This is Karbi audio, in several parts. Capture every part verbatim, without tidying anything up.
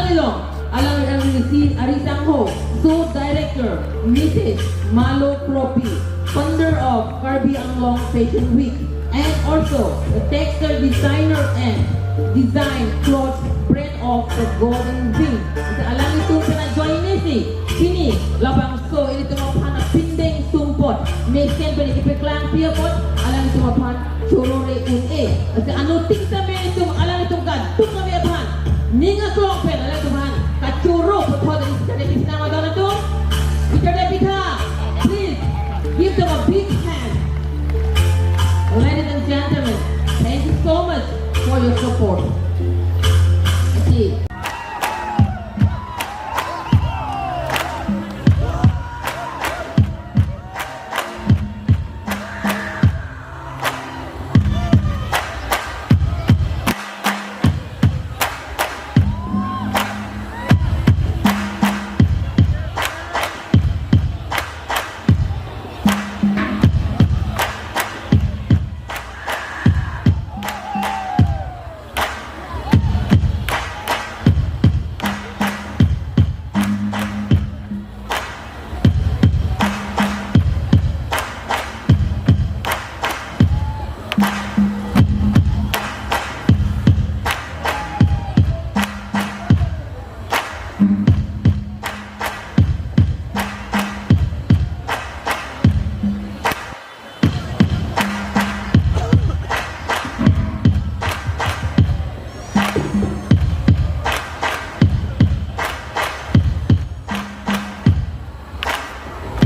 Along, alangli isi ari sangho, so director, Missus Malo Kropi, founder of Karbi Anglong Fashion Week, and also the textile designer and design cloth brand of the Golden Ring. Isi alanglitum pen ajoine si, pini labangso ilitum aphan apindeng sumpot mesen pen kepeklang pi apot, alanglitum aphan choro le un-e. Isi anuttin tame ilitum alanglitum kadokave aphan ning aklong pen alanglitum aphan kachoro puthot isi kade kisnam adon atum. Peter Debitha, please give them a big hand. Ladies and gentlemen, thank you so much for your support. Thank you.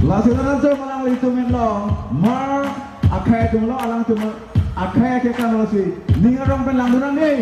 Lasi nantum alanglitum inlo, mar akhei atumlo, alangtum akhei akhei kan lasi ning arong pen langdun nangji.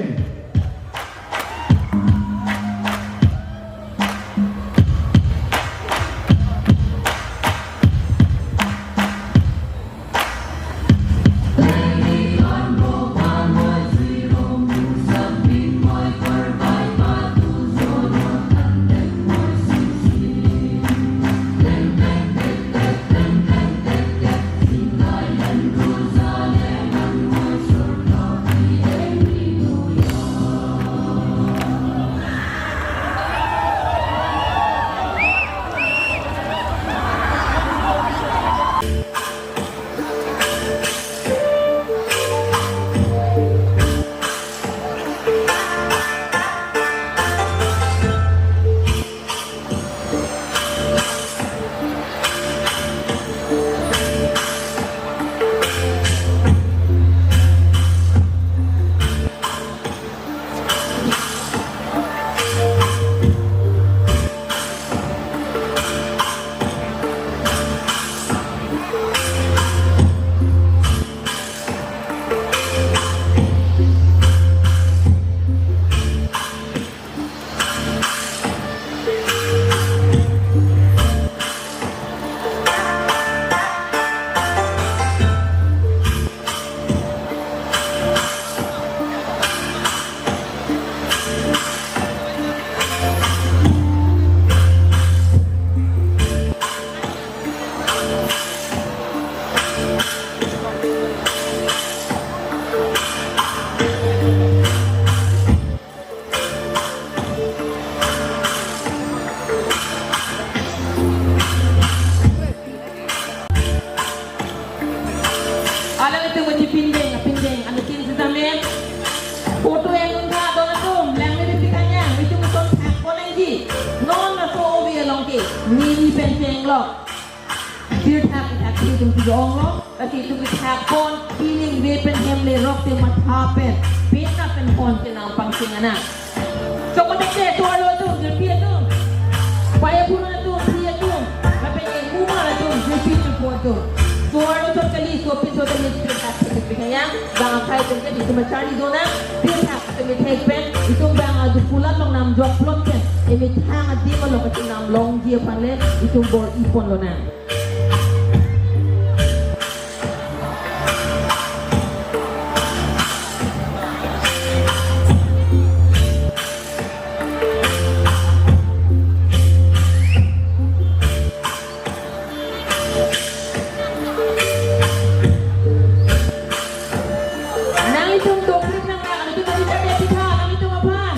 Alanglitum aji pindeng, pindeng, anuttin sitame. Photo enun tha adon atum, lang ne di pitanya, itum itum thak ponangji. Non laso ove along ke, neli pen chenglok. Pirthak ithak itum si onglo, lasi itum ithak pon, pining ve pen hem le rok te matha pen, pena pen pon chenam pangcheng ana. Chokot te tovar lo atum, jirpi atum. Paya puna atum, pi atum. Lapen e mumar atum, jirpi jirpo atum. Tovar lo chot kali, sopin chot kali, jirpi atum, jirpi kaya. Bang akhei atum ke itum acharli dona, jirpi atum ithek pen, itum bang adu pula long nam jok plot pen. Emethang adim along kachinam longji aphan le, itum bor-i pon lonang. Nanglitum dokpik nang, nanglitum tadi tadi kita, nanglitum aphan.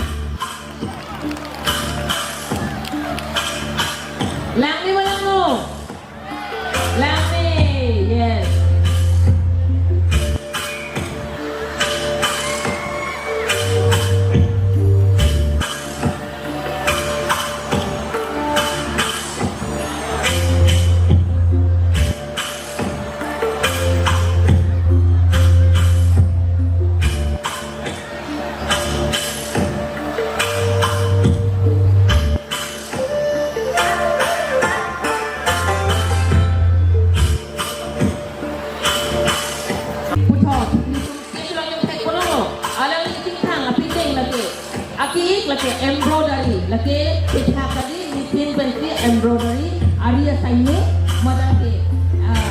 Embroidery, lake pethak kali, machine pensi embroidery, ari asaine, matangke, ah,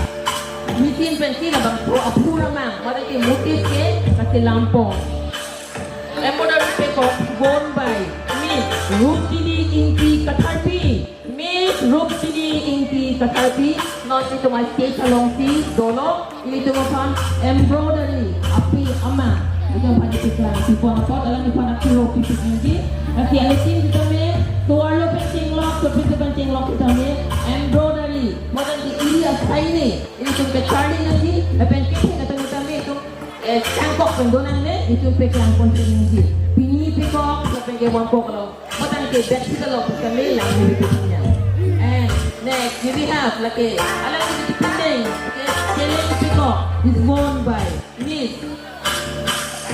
machine pensi labangso aphur amang, matangke motif ke kachelangpon. Embroidery pekok won by Miss Rupjini Ingti Katharpi. Miss Rupjini Ingti Katharpi, non ilitum a-stage alongsi dolo, ilitum aphan embroidery ape ama, ilitum aphan ipiklang pipon apot, alangliphan akiro pipik nangji. Lasi ilitum sitame, tovar lo pen chenglok, tovar lo pen chenglok sitame, embroidery, matangke ari asaine, ilitum kacharli nangji, lapen kethek atum sitame, itum eh, changkok pen donangne, itum peklangpon si nangji. Pini pekok, lapen ke won pekok lo. Matangke bed sita lo, kami lang ni bikin niya. And next, we have, lake, alangli kachipindeng, okay, cheleng pekok, is won by Miss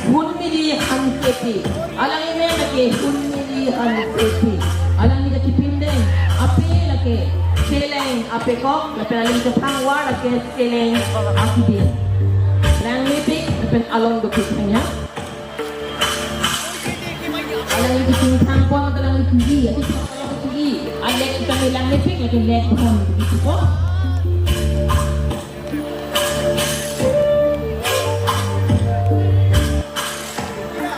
Hunmili Hansepi. Alangli men lake Hunmili Hansepi. Alangli kachipindeng ape lake cheleng apekok, lapen alangli kathangvar lake cheleng akidi. Langmepik lapen along dopik hanya. Alangli kachingthangpon, alangli kachingthang, ati alangli kachingthang. Alek kami langmepik, lake lek hon gitu po.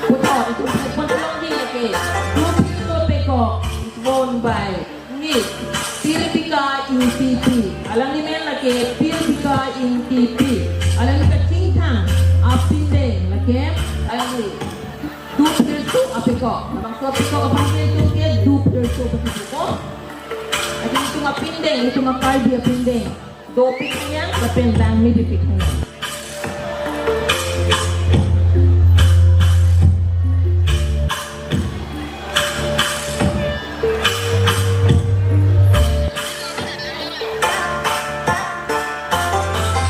Puthot, itum thekpon longji lake. Dopik lo pekok, is won by Miss Pirbika Ingtipi. Alangli men lake Pirbika Ingtipi. Alangli kachingthang apindeng lake, alangli duphirso apekok. Bangso apekok aphan ke itum ke duphirso apekok. Ati itum apindeng, itum a-Karbi apindeng. Dopik hanya, lapen langmepik hanya.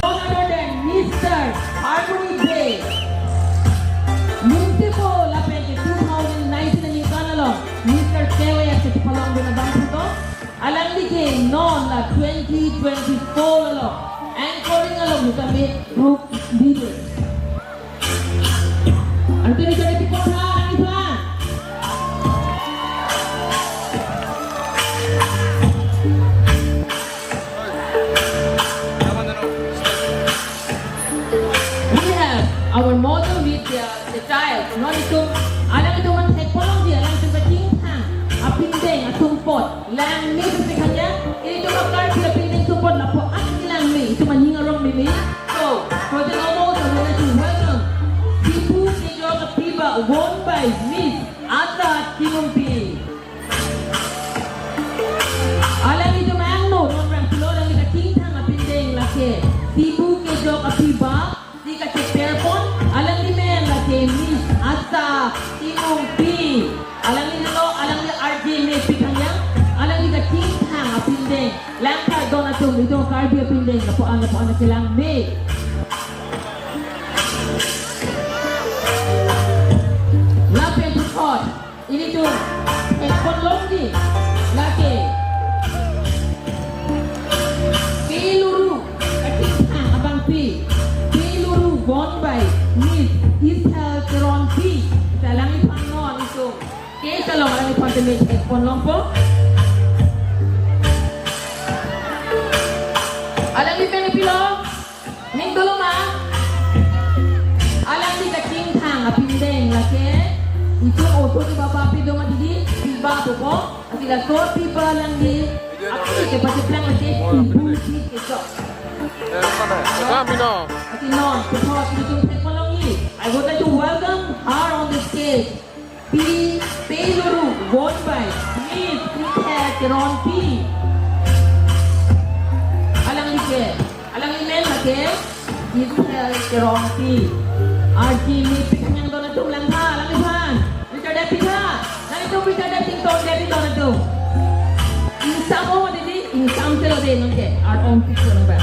None other than Mister Harmony Bey. Mungtipo lapen ke two thousand nineteen aningkan along Mister Kewe ase kepalong dun abang puto. Alangli ke non la twenty twenty-four along anchoring along sitame group leader. Ante ni kami pipon ha, alangli pha. We have our model with the, the child. Non itum, alanglitum aphan thekpon longji, alanglitum kachingthang apindeng asumpot. Langmepik hanya, itum a-Karbi apindeng sumpot lapu-an langme, itum aning arong meme. So, for the normal, I would like to welcome Sibu Kejok Apiba, won by Miss Asa Timungpi. Alanglitum angno, non rang pulo, alangli kachingthang apindeng lake Sibu Kejok Apiba, si kacheperpon, alangli men lake Miss Asa Timungpi. Alangli lo, alangli R J mepik hanya, alangli kachingthang apindeng. Langtha don atum, itum Karbi apindeng, lapu-an, lapu-an kelangme. Lapen puthot, ilitum thekpon longji lake Peluru, kachingthang abangpi. Peluru won by Miss Ethel Teronpi. Alangli phan non itum. Ke salong alangliphan teme thekpon longpo. Alangli pen pilo. Ning dolo ma? Alangli kachingthang apindeng lake. Itum oso ke baba pi do ma didi, piba pupo. Ati laso piba alangli. Api ke pacheplang lake, Sibu Kejok. Eh, mana? Kami no. Ati non, puthot, itum thekpon longji. I would like to welcome her on the stage. Pi, Peluru, won by Miss Ethel Teronpi. Alangli ke, alangli men lake Ethel Teronpi. R J mepik hanya don atum, langtha, alangliphan. Richard David ha. Nanglitum Richard David, Tom David don atum. Ingsam o didi, ingsam selo de nonke. Art on picture number.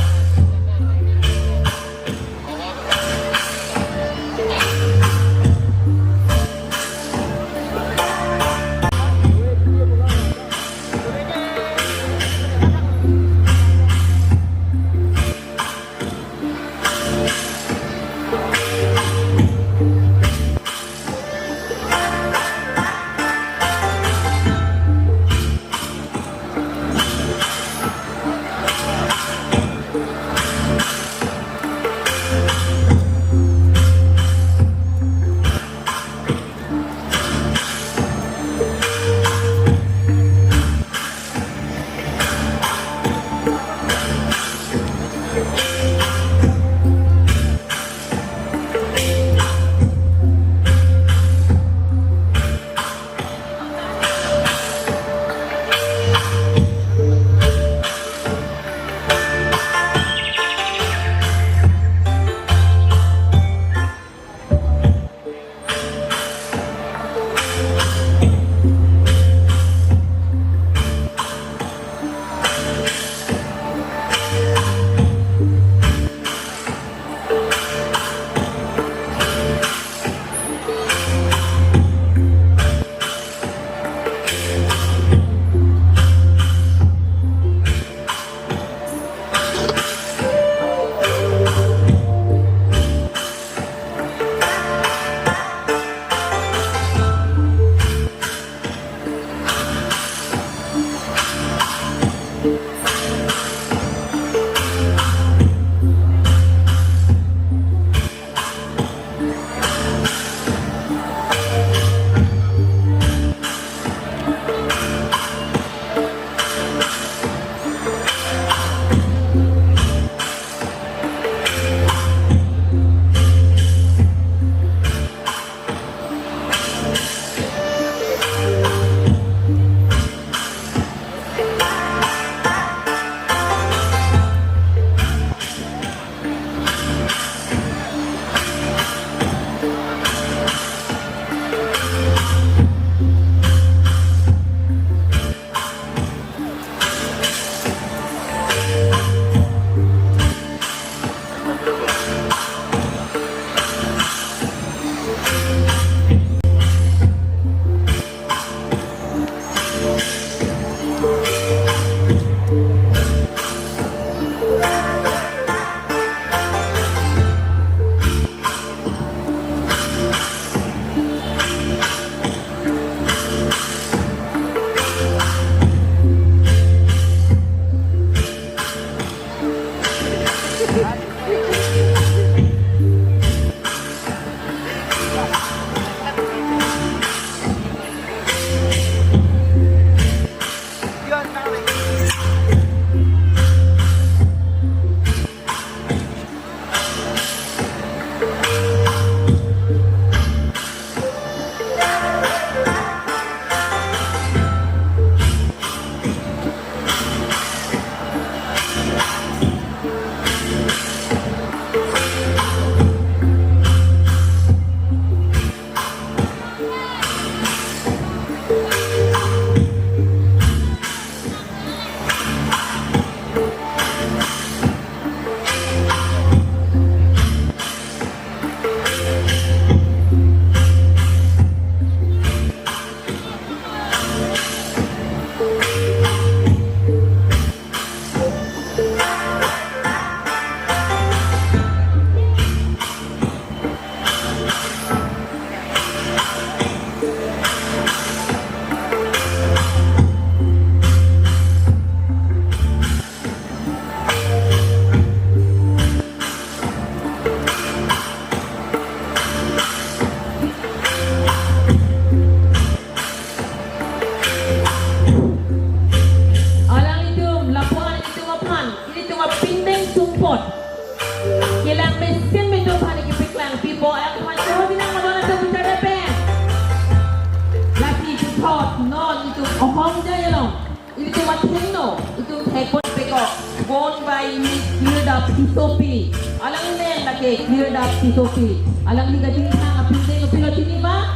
Ohong jai along. Ilitum athengno, itum thekpon pekok, won by Miss Kirdap Tissopi. Alangli men lake Kirdap Tissopi. Alangli kachingthang apindeng kopilo chini ma?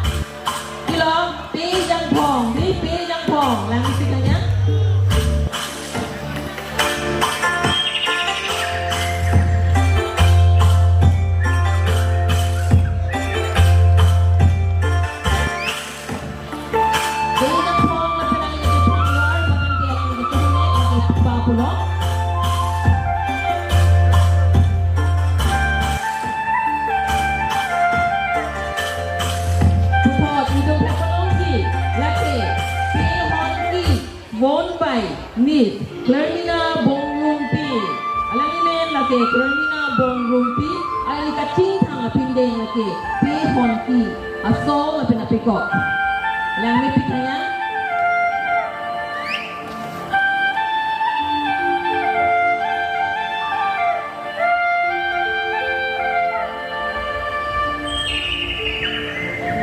Kopilo, Pe Jangphong, dei Pe Jangphong, alangli si kanya. Dei Jangphong lapen alangli kepangwar, bahkan ke alangli ketunek, alangli kepa pulo. Puthot, itum phakolongji, lake, Pe Honki, won by Miss Clermina Bongrumpi. Alangli men lake Clermina Bongrumpi, alangli kachingthang apindeng lake Pe Honki, aso lapen apekok. Alangli pik kanya.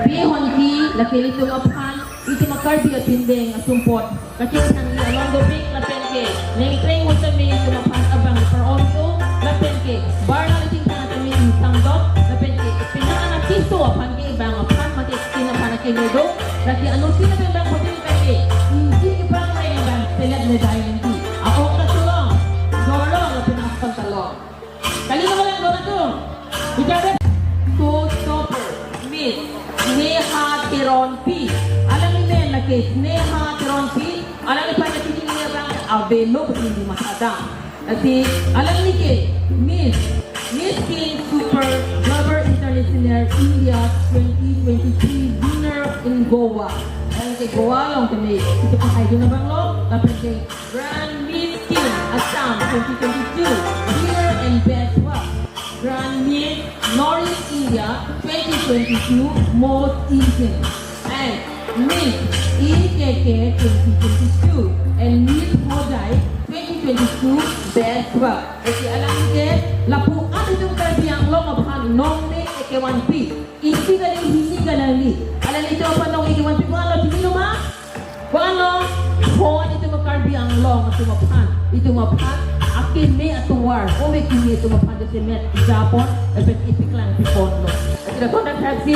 Pe Honki, lake ilitum aphan, itum a-Karbi apindeng asumpot kachingthangji along dopik lapen ke ningkreng un tame itum aphan abang par-om-o, lapen ke barna le chingthang tame ingsang dok, lapen ke penang anak keso aphan ke ibang aphan mate skin aphan akeme do, lake anuttin lapen bangphutin pen ke ingti kepangre abang selet le dai ningti. A-ok ta cholong, dor long lapen ason ta long. Kali na malang dona tu. Ijade. Showstopper, Miss Sneha Teronpi. Alangli men lake Sneha Teronpi. Alangli pen chini abang avelo putri di masada. Lasi alangli ke Miss, Miss Teen Super Blubber International India twenty twenty-three winner in Goa. Alangli ke Goa along kene, itum pahai dun abang lo, lapen ke Grand Miss Teen Assam twenty twenty-two, winner and best work. Grand Miss North East India twenty twenty-two, most Asian. And Miss E K K twenty twenty-two and Miss Hojai twenty twenty-two, best work. Lasi alangli ke lapu-an itum Karbi Anglong aphan nongne kevanpi. Isi kali, hini kali. Alanglitum aphan nongne kevanpi, ko-an lo chini lo ma? Ko-an lo, ko-an itum Karbi Anglong atum aphan, itum aphan akeme atovar, ome keme atum aphan jasemet japon, lapen ipiklang piponlo. Kita kontak hapsi.